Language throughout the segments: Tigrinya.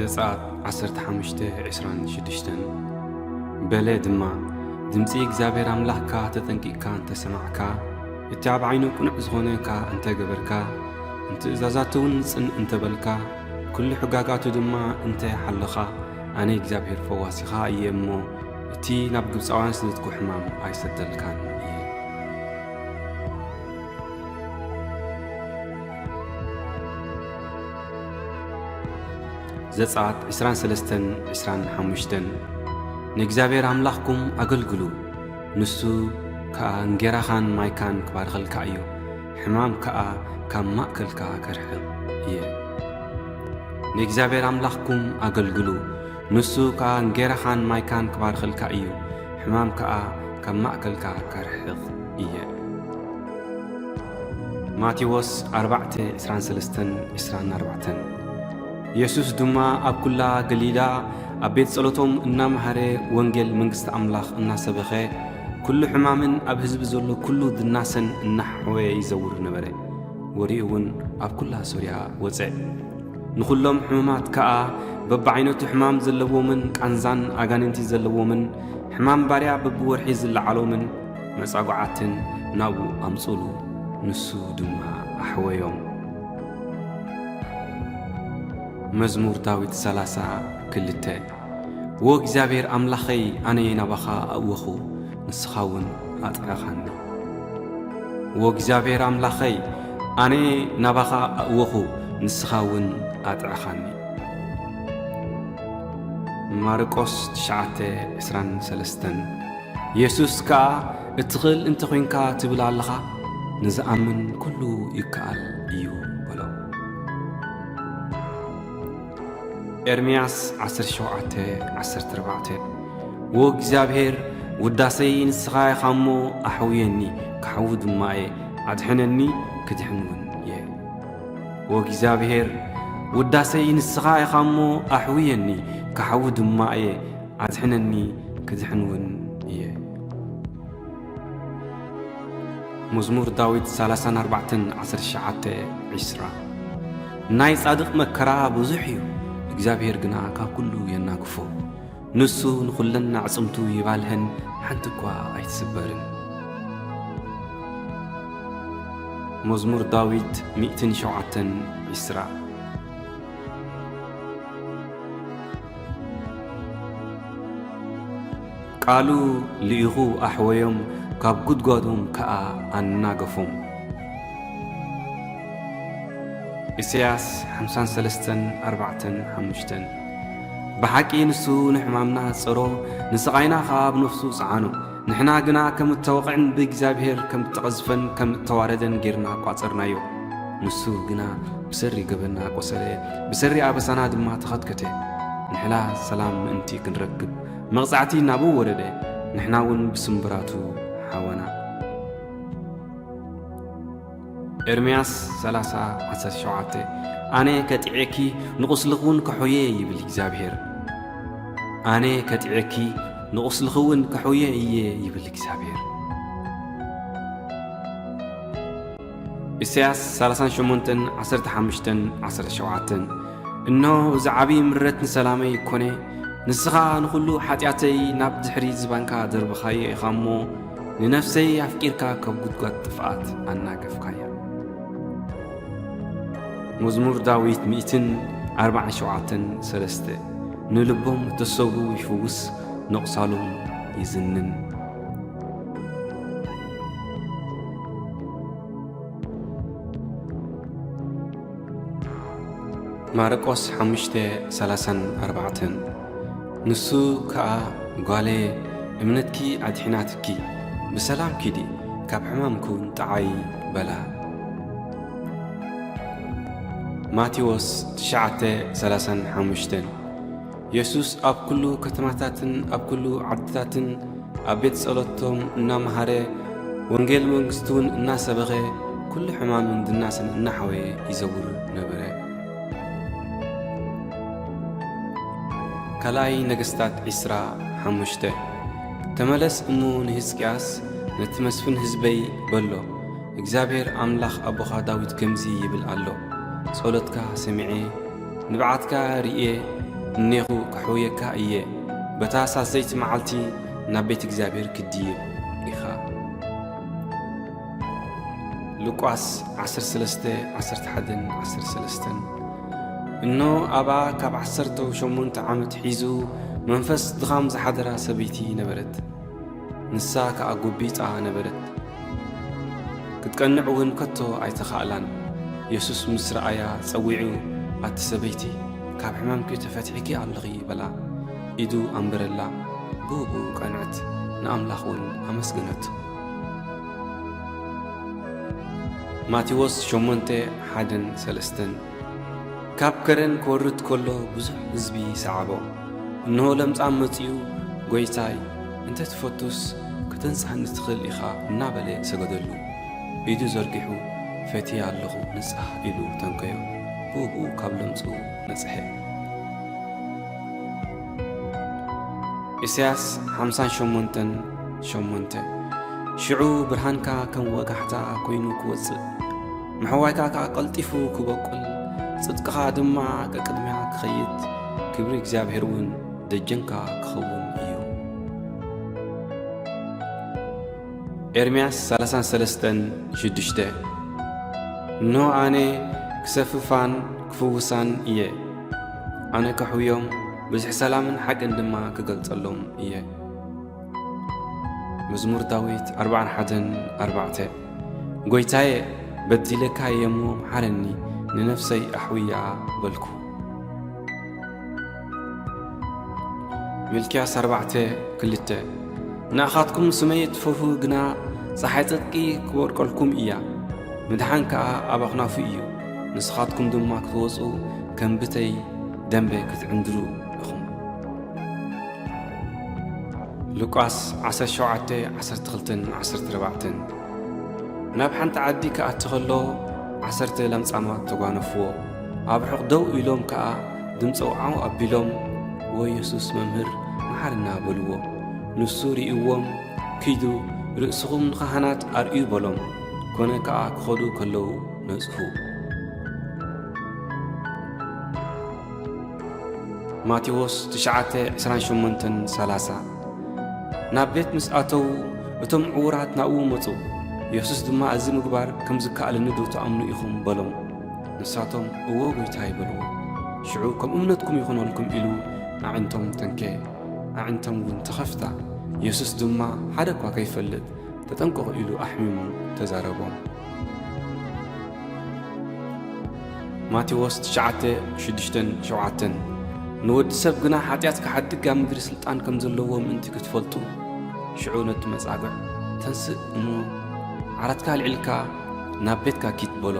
ዘጸኣት ዓሰርተ ሓሙሽተ ዕስራን ሽዱሽተን። በለ ድማ፣ ድምጺ እግዚኣብሔር ኣምላኽካ ተጠንቂቕካ እንተ ሰማዕካ፣ እቲ ኣብ ዓይኑ ቅኑዕ ዝኾነ ከኣ እንተ ገበርካ፣ ንትእዛዛቱ እውን ጽን እንተ በልካ፣ ኩሉ ሕጋጋቱ ድማ እንተ ሓለኻ፣ ኣነ እግዚኣብሔር ፈዋሲኻ እየ እሞ፣ እቲ ናብ ግብጻውያን ዝልእኽኩ ሕማም ኣይሰደልካን እየ። ዘጸኣት ዕስራን ሰለስተን ዕስራን ሓሙሽተን። ንእግዚኣብሔር ኣምላኽኩም ኣገልግሉ፣ ንሱ ከኣ እንጌራኻን ማይካን ክባርኸልካ እዩ፣ ሕማም ከኣ ካብ ማእከልካ ከርሕቕ እየ። ንእግዚኣብሔር ኣምላኽኩም ኣገልግሉ፣ ንሱ ከኣ እንጌራኻን ማይካን ክባርኸልካ እዩ፣ ሕማም ከኣ ካብ ማእከልካ ከርሕቕ እየ። ማቴዎስ ኣርባዕተ ዕስራን ሰለስተን ዕስራን ኣርባዕተን። የሱስ ድማ ኣብ ኩላ ገሊላ ኣብ ቤት ጸሎቶም እናመሃረ፣ ወንጌል መንግስቲ ኣምላኽ እናሰበኸ፣ ኩሉ ሕማምን ኣብ ህዝቢ ዘሎ ኩሉ ድናሰን እናሓወየ ይዘውር ነበረ። ወዲኡ እውን ኣብ ኩላ ሶርያ ወጸ። ንኹሎም ሕሙማት ከኣ፣ በብዓይነቱ ሕማም ዘለዎምን ቃንዛን ኣጋንንቲ ዘለዎምን፣ ሕማም ባርያ በብወርሒ ዝለዓሎምን መጻጉዓትን ናብኡ ኣምጽኡሉ፣ ንሱ ድማ ኣሕወዮም። መዝሙር ዳዊት ሰላሳ ክልተ። ዎ እግዚኣብሔር ኣምላኸይ፣ ኣነ ናባኻ ኣእወኹ፣ ንስኻ እውን ኣጥዕኻኒ። ዎ እግዚኣብሔር ኣምላኸይ፣ ኣነ ናባኻ ኣእወኹ፣ ንስኻ እውን ኣጥዕኻኒ። ማርቆስ ትሽዓተ ዕስራን ሰለስተን። የሱስ ከኣ፣ "እትኽእል እንተ ኾይንካ ትብል ኣለኻ፣ ንዝኣምን ኩሉ ይከኣል እዩ" በሎ። ኤርምያስ ዓሰርተ ሸውዓተ ዓሰርተ ኣርባዕተ። "ዎ እግዚኣብሔር፣ ውዳሰይ ንስኻ ኢኻ እሞ ኣሕውየኒ፣ ክሓዊ ድማ እየ፣ ኣድሕነኒ፣ ክድሕን እውን እየ።" ዎ እግዚኣብሔር፣ ውዳሰይ ንስኻ ኢኻ እሞ ኣሕውየኒ፣ ክሓዊ ድማ እየ፣ ኣድሕነኒ፣ ክድሕን እውን እየ። መዝሙር ዳዊት ሰላሳን ኣርባዕተን ዓሰርተ ትሽዓተ ዕስራ። ናይ ጻድቕ መከራ ብዙሕ እዩ፣ እግዚኣብሔር ግና ካብ ኩሉ የናግፎ። ንሱ ንኹለን ኣዕጽምቱ ይባልሀን፣ ሓንቲ እኳ ኣይትስበርን። መዝሙር ዳዊት ሚእትን ሸውዓተን ዕስራ። ቃሉ ልኢኹ ኣሕወዮም፣ ካብ ጉድጓዶም ከኣ ኣናገፎም። ኢሳያስ ሓምሳን ሰለስተን ኣርባዕተን ሓሙሽተን። ብሓቂ ንሱ ንሕማምና ጸሮ፣ ንስቓይና ከኣ ኣብ ነፍሱ ጸዓኖ። ንሕና ግና ከም እተወቕዐን ብእግዚኣብሔር ከም እተቐዝፈን ከም እተዋረደን ጌርና ቋጸርናዮ። ንሱ ግና ብሰሪ ገበንና ቆሰለ፣ ብሰሪ ኣበሳና ድማ ተኸትከተ። ንሕና ሰላም ምእንቲ ክንረክብ፣ መቕጻዕቲ ናብኡ ወረደ፣ ንሕና እውን ብስምብራቱ ሓወና። ኤርምያስ ሰላሳ ዓሰርተ ሸውዓተ። ኣነ ከጥዕየኪ፣ ንቑስልኺ እውን ከሕውየ ይብል እግዚኣብሔር። ኣነ ከጥዕየኪ፣ ንቑስልኺ እውን ከሕውየ እየ ይብል እግዚኣብሔር። ኢሳያስ ሰላሳን ሸሞንተን ዓሰርተ ሓሙሽተን ዓሰርተ ሸውዓተን። እንሆ፣ እዚ ዓብዪ ምረት ንሰላመይ ይኮነ፣ ንስኻ ንኹሉ ሓጢኣተይ ናብ ድሕሪ ዝባንካ ደርብኻዮ ኢኻ እሞ፣ ንነፍሰይ ኣፍቂርካ ካብ ጉድጓድ ጥፍኣት ኣናገፍካያ። መዝሙር ዳዊት ሚእትን ኣርባዓን ሸውዓተን ሰለስተ። ንልቦም እተሰብሩ ይፍውስ፣ ነቑሳሎም ይዝንን። ማርቆስ ሓሙሽተ ሰላሳን ኣርባዕተን። ንሱ ከኣ፣ "ጓለየ፣ እምነትኪ ኣድሒናትኪ፣ ብሰላም ኪዲ፣ ካብ ሕማምኪ እውን ጠዓዪ" በላ። ማቴዎስ ትሽዓተ ሰላሳን ሓሙሽተን። የሱስ ኣብ ኩሉ ከተማታትን ኣብ ኩሉ ዓድታትን ኣብ ቤት ጸሎቶም እናመሃረ፣ ወንጌል መንግስቲ እውን እናሰበኸ፣ ኩሉ ሕማምን ድናስን እናሓወየ ይዘውር ነበረ። ካልኣይ ነገስታት ዕስራ ሓሙሽተ። ተመለስ እሞ ንህዝቅያስ፣ ነቲ መስፍን ህዝበይ በሎ፣ እግዚኣብሔር ኣምላኽ ኣቦኻ ዳዊት ከምዚ ይብል ኣሎ፣ ጸሎትካ ሰሚዐ፣ ንብዓትካ ርእየ፣ እኔኹ ክሕውየካ እየ፣ በታ ሳልሰይቲ መዓልቲ ናብ ቤት እግዚኣብሔር ክትድይብ ኢኻ። ሉቃስ ዓሰርተ ሰለስተ፣ ዓሰርተ ሓደን ዓሰርተ ሰለስተን። እነሆ ኣብኣ ካብ ዓሰርተ ሸሞንተ ዓመት ሒዙ መንፈስ ድኻም ዝሓደራ ሰበይቲ ነበረት። ንሳ ከኣ ጎቢጣ ነበረት። ክትቀንዕ እውን ከቶ ኣይተኻእላን። የሱስ ምስ ረኣያ ጸዊዑ፣ ኣቲ ሰበይቲ፣ ካብ ሕማምኪ ተፈቲሕኪ ኣለኺ በላ። ኢዱ ኣንበረላ። ብኡ ቀንዐት፣ ንኣምላኽ እውን ኣመስገነቱ። ማቴዎስ ሸሞንተ፣ ሓደን ሰለስተን። ካብ ከረን ክወርድ ከሎ ብዙሕ ህዝቢ ሰዓቦ። እንሆ ለምጻም መጺኡ፣ "ጐይታይ፣ እንተ ትፈቱስ ከተንጽሃኒ ትኽእል ኢኻ" እናበለ ሰገደሉ። ኢዱ ዘርጊሑ፣ "ፈትየ ኣለኹ፣ ንጻህ" ኢሉ ተንከዮ። ብኡ ብኡ ካብ ለምጹ ነጽሐ። ኢሳያስ ሓምሳን ሸሞንተን ሸሞንተ። ሽዑ ብርሃንካ ከም ወጋሕታ ኮይኑ ክወጽእ፣ ምሕዋይካ ከኣ ቀልጢፉ ክበቁል፣ ጽድቅኻ ድማ ቀቅድሚያ ክኸይድ፣ ክብሪ እግዚኣብሔር እውን ደጀንካ ክኸውን እዩ። ኤርምያስ ሰላሳን ሰለስተን ሽዱሽተ። እንሆ ኣነ ክሰፍፋን ክፍውሳን እየ። ኣነ ከሕውዮም፣ ብዝሒ ሰላምን ሓቅን ድማ ክገልጸሎም እየ። መዝሙር ዳዊት ኣርብዓን ሓደን ኣርባዕተ። ጐይታየ፣ በዲለካ እየ እሞ ምሓረኒ፣ ንነፍሰይ ኣሕውያ በልኩ። ሚልክያስ ኣርባዕተ ክልተ። ንኣኻትኩም ስመይ ትፈርሁ ግና፣ ጸሓይ ጽድቂ ክወድቀልኩም እያ፣ ምድሓን ከኣ ኣብ ኣኽናፉ እዩ። ንስኻትኩም ድማ ክትወጹ፣ ከም ብተይ ደምበ ክትዕንድሩ ኢኹም። ሉቃስ ዓሰርተ ሸውዓተ፣ ዓሰርተ ክልተን ዓሰርተ ኣርባዕተን። ናብ ሓንቲ ዓዲ ክኣቲ ኸሎ፣ ዓሰርተ ለምጻማት ተጓነፍዎ። ኣብ ርሑቕ ደው ኢሎም ከኣ ድምፂ ወዓው ኣቢሎም፣ "ወ የሱስ መምህር፣ መሓርና" በልዎ። ንሱ ርእይዎም፣ "ኪዱ፣ ርእስኹም ንኻህናት ኣርእዩ" በሎም። ኮነ ከኣ ክኸዱ ከለዉ ነጽሁ። ማቴዎስ ትሽዓተ፣ ዕስራን ሸሞንተን ሰላሳ። ናብ ቤት ምስ ኣተዉ፣ እቶም ዕዉራት ናብኡ መጹ። የሱስ ድማ፣ "እዚ ምግባር ከም ዝከኣለኒ ዶ ትኣምኑ ኢኹም?" በሎም። ንሳቶም፣ "እወ፣ ጐይታይ" በልዎ። ሽዑ፣ "ከም እምነትኩም ይኹነልኩም" ኢሉ ኣዒንቶም ተንከየ። ኣዒንቶም እውን ተኸፍታ። የሱስ ድማ ሓደ እኳ ከይፈልጥ፣ "ተጠንቀቑ" ኢሉ ኣሕሚሙ ተዛረቦም። ማቴዎስ ትሽዓተ፣ ሽዱሽተን ሸውዓተን። ንወዲ ሰብ ግና ሓጢኣት ክሓድግ ኣብ ምድሪ ስልጣን ከም ዘለዎ ምእንቲ ክትፈልጡ፣ ሽዑ ነቲ መጻግዕ፣ "ተንስእ እሞ ዓራትካ ኣልዒልካ ናብ ቤትካ ኪድ" በሎ።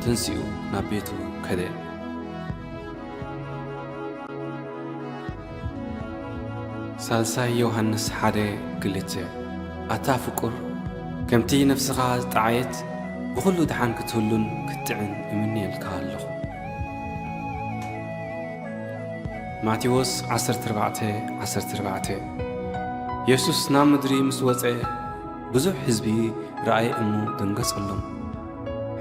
ተንሲኡ ናብ ቤቱ ከደ። ሳልሳይ ዮሃንስ ሓደ ክልተ። ኣታ ፍቁር፣ ከምቲ ነፍስኻ ዝጠዓየት ብኹሉ ደሓን ክትህሉን ክትጥዕን እምነየልካ ኣለኹ። ማቴዎስ ዓሰርተ ኣርባዕተ፣ ዓሰርተ ኣርባዕተ። የሱስ ናብ ምድሪ ምስ ወጸ፣ ብዙሕ ህዝቢ ረኣየ እሞ ደንገጸሎም፣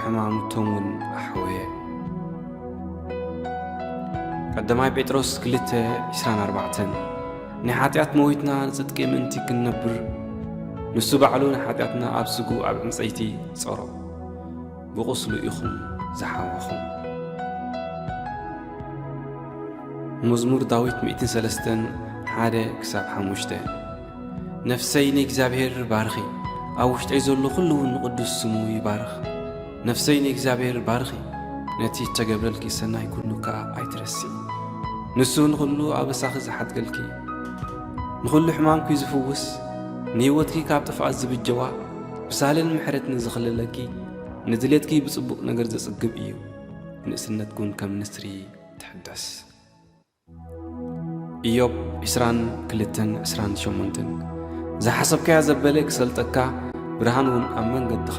ሕማምቶም እውን ኣሕወየ። ቀዳማይ ጴጥሮስ ክልተ፣ ዕስራን ኣርባዕተን። ንሓጢኣት መዊትና ንጽድቂ ምእንቲ ክንነብር፣ ንሱ ባዕሉ ንሓጢኣትና ኣብ ስግኡ ኣብ ዕንጸይቲ ጸሮ፣ ብቑስሉ ኢኹም ዝሓወኹም። መዝሙር ዳዊት ሚእትን ሰለስተን፣ ሓደ ክሳብ ሓሙሽተ። ነፍሰይ ንእግዚኣብሔር ባርኺ፣ ኣብ ውሽጠይ ዘሎ ኩሉ እውን ንቕዱስ ስሙ ይባርኽ። ነፍሰይ ንእግዚኣብሔር ባርኺ፣ ነቲ እተገብረልኪ ሰናይ ኩሉ ከኣ ኣይትረስዒ። ንሱ ንኹሉ ኣበሳኺ ዝሓድገልኪ፣ ንኹሉ ሕማምኪ ዝፍውስ፣ ንህይወትኪ ካብ ጥፍኣት ዝብጀዋ፣ ብሳህልን ምሕረትን ዝኽልለኪ፣ ንድሌትኪ ብጽቡቕ ነገር ዘጽግብ እዩ። ንእስነትኪ እውን ከም ንስሪ ትሕደስ። ኢዮብ ዕስራን ክልተን ዕስራን ሸሞንተን። ዝሓሰብካዮ ዘበለ ክሰልጠካ፣ ብርሃን እውን ኣብ መንገድኻ